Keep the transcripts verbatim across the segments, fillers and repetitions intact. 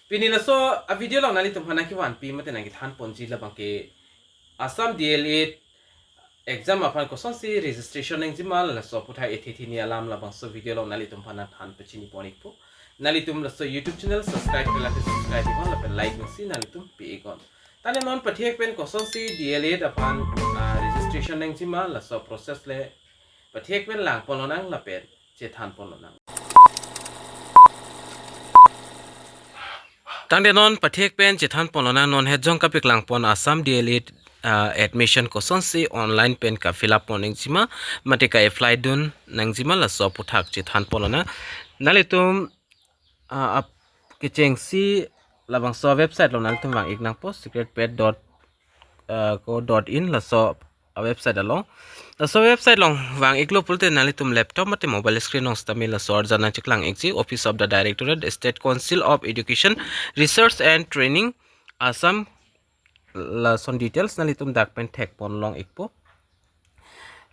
Pini laso a video along nanglitum aphan nangkevanpi mate nangkethan ponji labang ke Assam D L Ed exam aphan kosonsi registration nangjima laso aputhak ethe thini alam labangso video along nanglitum aphan nangthan pachini pon ikpo. Nanglitum laso YouTube channel subscribe pelake subscribe iknon lapen like nangsi nanglitum pi iknon. Tangte non pathek pen kosonsi D L Ed aphan ah, registration nangjima laso process le pathek pen lang pon lonang lapen chethan pon lonang. Tangte non pathek pen chethan pon lonang, non het jong kapeklang pon Assam D L Ed ah, admission kosonsi online pen ka fill up pon nangjima mate ka apply dun nangjima laso aputhak chethan pon lonang. Nanglitum ah, ap kechengsi labangso website along nanglitum vang ik nangpo, secret pet dot co dot in laso a website along. Laso website along vang iklo pulote nanglitum laptop mate mobile screen along sitame laso arjan nangcheklang ikji, Office of the Directorate, State Council of Education, Research and Training, Assam, lason details nanglitum dak pen thek pon long ikpo.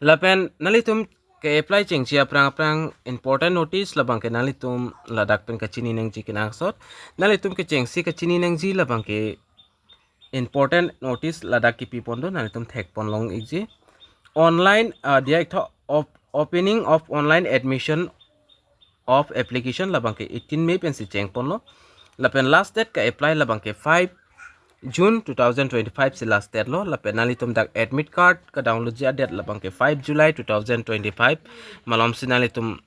Lapen nanglitum ke apply chengji aphrang aphrang important notice labang ke nanglitum ladak pen kachini nangji kenangsot. Nanglitum kechengsi kachini nangji labang ke important notice ladak kipi pon do, nanglitum thek pon long ikji. Online ah, diya iktho op- opening of online admission of application labang ke eighteen May pensi cheng ponlo. Lapen last date ka apply labang ke five June two thousand twenty-five si last date lo. Lapen nanglitum dak admit card ka download ji a date labang ke five July two thousand twenty-five. Malomsi nanglitum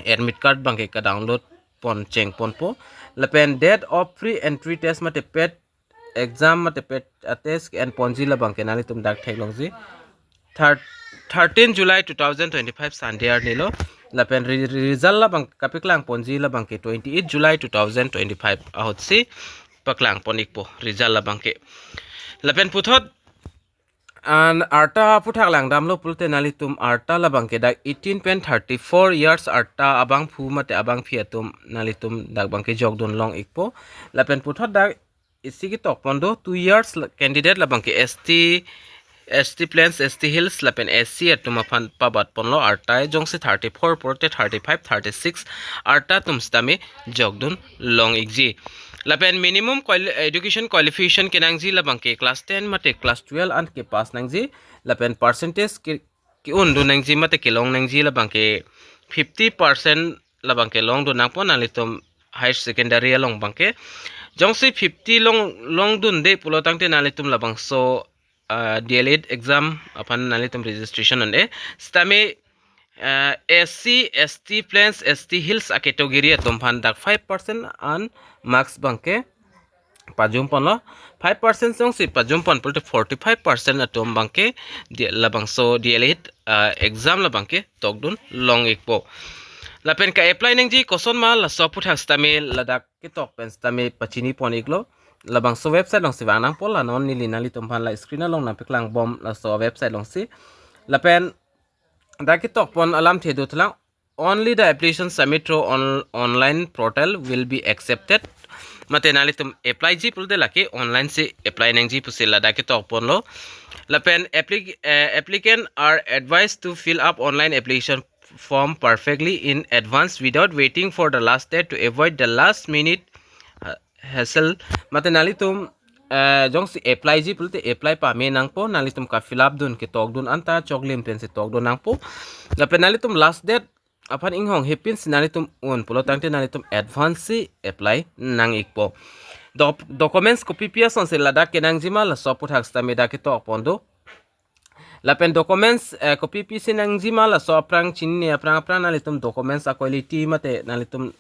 admit card abang ke ka download pon cheng ponpo. Lapen date of pre entry test mate pet exam mate pet a test ke-en ponji labang ke nanglitum dak theklongji. Thir- thirteen July two thousand twenty-five Sunday arni lo. Lapen re- re- result labang kapeklang ponji labang ke twenty-eight July two thousand twenty-five ahutsi paklang pon ikpo result labang ke. Lapen puthot an arta aputhak langdamlo pulote nanglitum arta labang ke dak eighteen pen thirty-four years arta abangphu mate abangphi atum nanglitum dak abang ke jokdun long ikpo. Lapen puthot dak isi ketok pon do two years la- candidate labang ke S T, S T Plains, S T Hills lapen S C atum aphan pabat ponlo arta, jongsi thirty-four pulote thirty-five, thirty-six arta atum sitame jokdun long ikji. Lapen minimum quali- education qualification kenangji labang ke class ten mate class twelve an ke pass nangji. Lapen percentage ke ke-un dun nangji mate kelong nangji labang ke fifty percent labang ke long dun nangpo nanglitum higher secondary along abang ke. Jongsi fifty long long dunde pulo tangte nanglitum labangso ah, D L Ed exam aphan nanglitum registration un-e. Sitame ah, S C, S T Plains, S T Hills a category atum aphan dak five percent an marks abang ke pajum ponlo. Five percent jongsi pajum pon pulote forty-five percent atum abang ke di- labangso D L Ed ah, exam labang ke tokdun long ikpo. Lapen ka apply nangji koson ma laso aputhak sitame ladak ketok pen sitame pachini pon iklo. Labangso website alongsi vang nangpo, la non neli nanglitum aphan la screen along nangpeklang bom laso website alongsi. Lapen dak ketok pon alamthe dothelang, only the application submit through on- online portal will be accepted. Mate nanglitum apply ji pulote lake online si apply nangji pusi ladak ketok ponlo. Lapen applic- eh, applicant are advised to fill up online application form perfectly in advance without waiting for the last date to avoid the last minute uh, hassle. Mate nanglitum eh, jongsi apply ji pulote apply pame nangpo, nanglitum ka fill up dun ketok dun anta choklim pensi tokdun nangpo. Lapen nanglitum last date aphan inghong hepin si nanglitum un pulo tangte nanglitum advance si apply nang ikpo. Doc- documents kopi pi asonsi ladak kenangjima laso aputhak sitame dak ketok pon do. Lapen documents eh, kopi pi si nangjima laso aphrang chinine aphrang aphrang nanglitum documents a quality mate nanglitum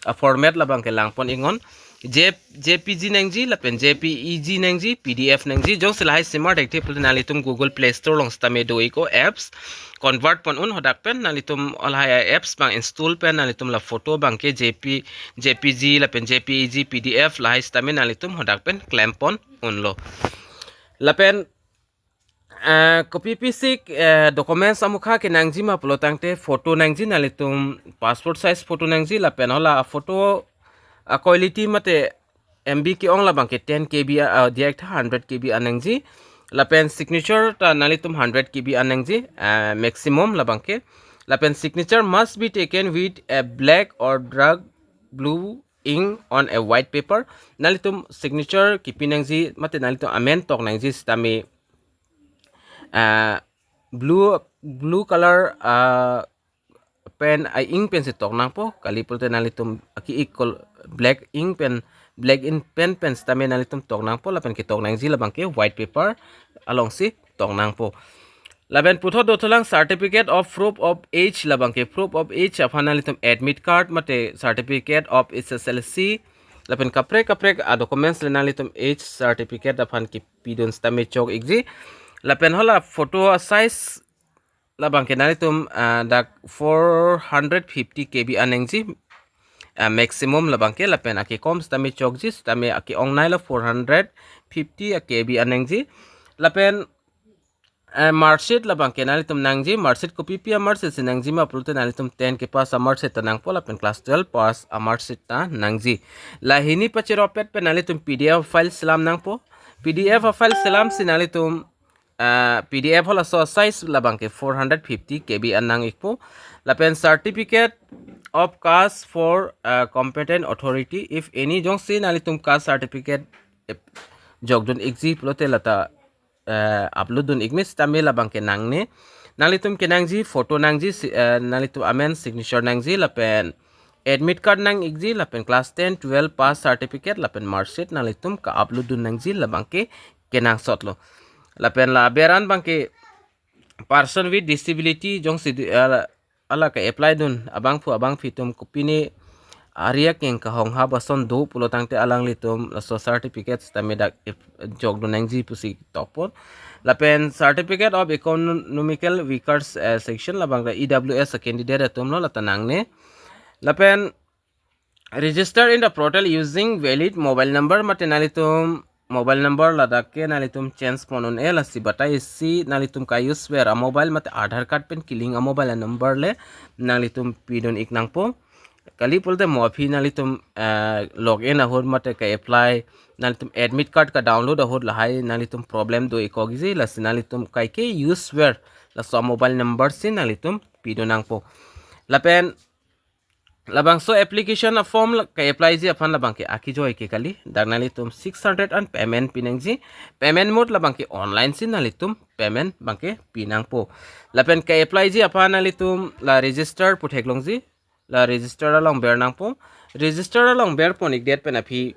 a format labang ke lang pon iknon. J- J P G nangji lapen J P E G nangji, P D F nangji. Jongsi lahai simar thekthe pulote nanglitum Google Play Store along sitame do ikpo apps, convert pon un, hadak pen nanglitum lahai apps abang install pen nanglitum la photo abang ke J P J P G lapen J P E G, P D F lahai sitame nanglitum hadak pen klem pon unlo. Lapen eh, kopi pi si eh, documents amukha kenangjima pulo tangte photo nangji, nanglitum passport size photo nangji lapen hala photo a quality mate M B ke-ong labang ke ten K B a, a diak tha hundred K B a nangji. Lapen signature ta nanglitum hundred K B a nangji eh, maximum labang ke. Lapen signature must be taken with a black or dark blue ink on a white paper. Nanglitum signature kipi nangji mate nanglitum amen tok nangji sitame, ah, blue blue color, ah, pen, a ink pen si tok nangpo, kali pulote nanglitum aki equal black ink pen, black ink pen pen sitame nanglitum tok nangpo, lapen ketok nangji labangke white paper alongsi tok nangpo. Lapen puthot dothulang certificate of proof of age, labangke proof of age aphan nanglitum admit card mate certificate of S S L C, lapen kaprek kaprek a documents le nanglitum age certificate aphan kipidun sitame chok ikji. Lapen hala photo a size labangke nanglitum, ah, dak four hundred fifty K B an nangji, ah, maximum labangke, lapen akekom sitame chokji sitame ake-ongnei lo four hundred fifty a K B an nangji. Lapen, eh, mark sheet labangke nanglitum nangji, mark sheet kopipi a mark sheet si nangji ma pulote nanglitum ten kepass a mark sheet ta nangpo lapen class twelve pass a mark sheet ta nangji. La hini pachiropet pen nanglitum P D F file selam nangpo. P D F a file selam si nanglitum, ah, P D F halaso size labangke four hundred fifty K B an nang ikpo. Lapen certificate of caste for, ah, competent authority, if any, jongsi nanglitum caste certificate, eh, jokdun ikji pulote lata, eh, upload dun ikme sitame labangke nangne. Nanglitum kenangji photo nangji si, eh, nanglitum amen signature nangji lapen admit card nang ikji lapen class ten, twelve pass certificate lapen mark sheet nanglitum ka-upload dun nangji labangke kenangsot lo. Lapen la aber an abangke person with disability jongsi di, ah, hala ka-apply dun abangphu abangphi atum kopine ari akeng kahong hap ason do pulo tangte alanglitum laso certificate sitame dak ip-, jokdun nangji pusi tokpo. Lapen certificate of economical weakers, eh, section labang da E W S a candidate atum lo lata nangne. Lapen register in the portal using valid mobile number mate nanglitum mobile number ladak ke nanglitum change pon un-e, lasi batai isi nanglitum ka-use ver a mobile mate Aadhaar card pen kelink a mobile number le nanglitum pidun ik nangpo. Kali pulote mo aphi nanglitum, eh, log in ahut mate ka-apply, nanglitum admit card ka-download ahut lahai nanglitum problem do ikokji, lasi nanglitum kaike use ver laso mobile number si nanglitum pidun nangpo. Lapen labangso application a form la-, ka-apply ji aphan labangke akejoi ke kali, dak nanglitum six hundred an payment pinangji. Payment mode labangke online si nanglitum payment abangke pinangpo. Lapen ka-apply ji aphan nanglitum la register pu theklongji, la register along ber nangpo. Register along ber pon ikdet pen aphi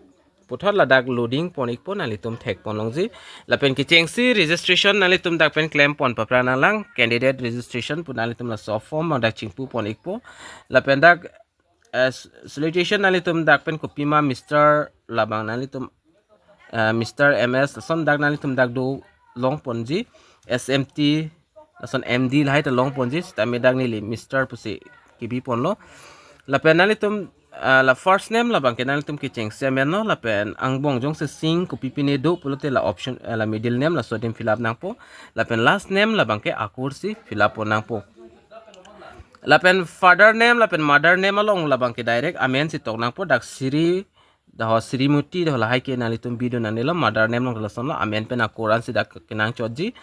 puthot ladak loading pon ikpo, nanglitum thek pon longji. Lapen kechengsi registration nanglitum dak pen klem pon papra nanglang, candidate registration pu nanglitum laso form dak chingpu pon ikpo. Lapen dak, eh, s-, solicitation nanglitum dak pen kopima Mister labang nanglitum, eh, Mister M S lason dak nanglitum dak do long ponji, S M T lason M D lahai ta long ponji, sitame dak neli Mister pusi kebi ponlo. Lapen nanglitum, ah, la first name labangke nanglitum kechengsi amen lo, lapen angbong jongsi Singh kopipine do pulote la option, ah, la middle name laso adim fill up nangpo. Lapen last name labangke akur si fill up pon nangpo. Lapen father name lapen mother name along labangke direct amen si tok nangpo, dak Sri daho Srimati daho lahai ke nanglitum bidun nangne lo, mother name along lason lo, amen pen akur an si dak kenangchotji.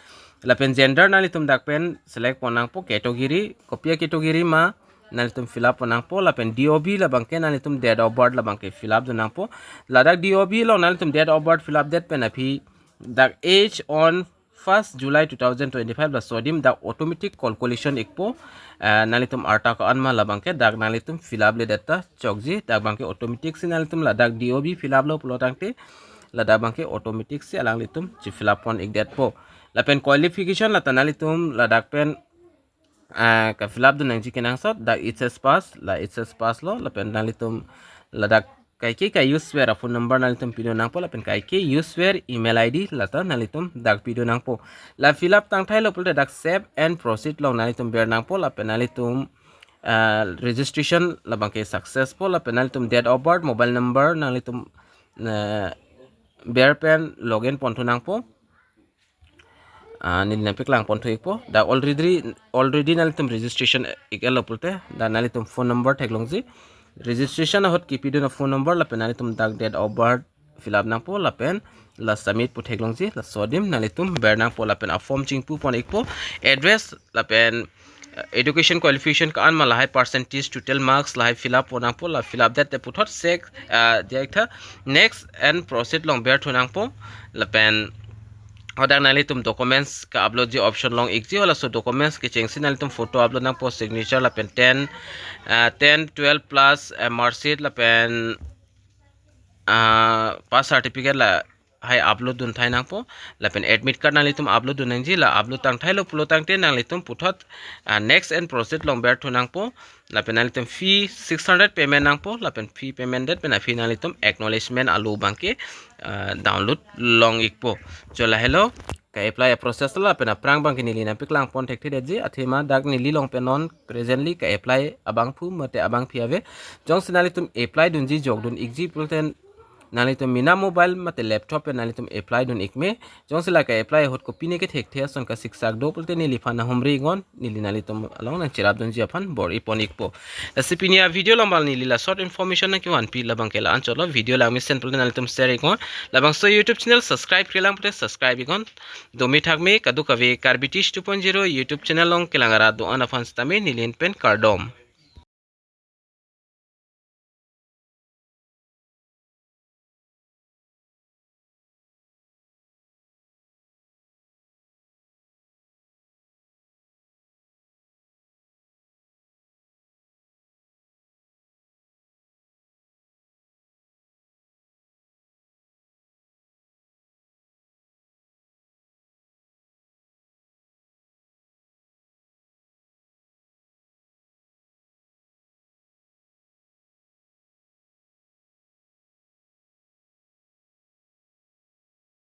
Lapen gender nanglitum dak pen select pon nangpo, category, kopi a category ma nanglitum fill up pon nangpo, lapen D O B labangke nanglitum date of birth labangke fill up dun nangpo. Ladak D O B along nanglitum date of birth fill up det pen aphi dak age on first July two thousand twenty-five laso adim dak automatic calculation ikpo. Eh, nanglitum arta ko-an ma labangke dak nanglitum fill up le data chokji, dak abangke automatic si nanglitum ladak D O B fill up lo pulo tangte ladak abangke automatic si alanglitum chi fill up pon ikdetpo. Lapen qualification lata nanglitum ladak pen, ah, ka fill up dun nangji kenangsot, dak H S pass, la H S pass lo, lapen nanglitum ladak kaike ka-use ver a phone number nanglitum pidun nangpo, lapen kaike use ver email I D lata nanglitum dak pidun nangpo. La fill up tangthai lo pulote dak save and proceed along nanglitum ber nangpo, lapen nanglitum, ah, registration labangke successful, lapen nanglitum date of birth, mobile number nanglitum, ah, ber pen login ponthu nangpo. Ah, neli nangpeklang ponthu ikpo. Dak already, already nanglitum registration ik-et lo pulote, dak nanglitum phone number theklongji. Registration ahut kipidun a phone number lapen nanglitum dak date of birth fill up nangpo lapen la submit pu theklongji, laso adim nanglitum ber nangpo lapen a form chingpu pon ikpo. Address lapen uh, education qualification ko-an ma lahai percentage, total marks lahai fill up pon nangpo, la fill up det te puthot sek, uh, diak tha next and proceed along berthu nangpo. Lapen hadak nanglitum documents ke-upload ji option long ikji, halaso documents kechengsi nanglitum photo upload nangpo, signature lapen ten, uh, ten, twelve plus, uh, mark sheet lapen, uh, pass certificate lahai upload dun thai nangpo. Lapen admit card nanglitum upload dun nangji, la upload tang thailo pulo tangte nanglitum puthot, uh, next and proceed along berthu nangpo. Lapen nanglitum fee six hundred payment nangpo, lapen fee payment det pen aphi nanglitum acknowledgement alo abangke, uh, download long ikpo. Cho lahelo ke-apply a-process, lapen aphrang abangke neli nangpaklang pon thekthe detji, athema dak neli along pen non presently ke-apply abangphu mate abangpi ave. Jongsi nanglitum apply dunji jok dun ikji pulote nanglitum mena mobile mate laptop pen nanglitum apply dun ikme. Jongsi la ke-apply ahut kopine kethekthe ason kasiksak do pulote neliphan nanghumri iknon, neli nanglitum along nangcherap dunji aphan bor-i pon ikpo. Lasi pini a-video along bal neli la short information nangkevanpi, labangke la-an chotlo. Video lang mesen pulote nanglitum share iknon. Labangso YouTube channel subscribe kre lang pulote subscribe iknon. Domi thakme kadokave Karbi Teach two point zero YouTube channel along kelang arat do-an aphan sitame, neli ahin pen kardom.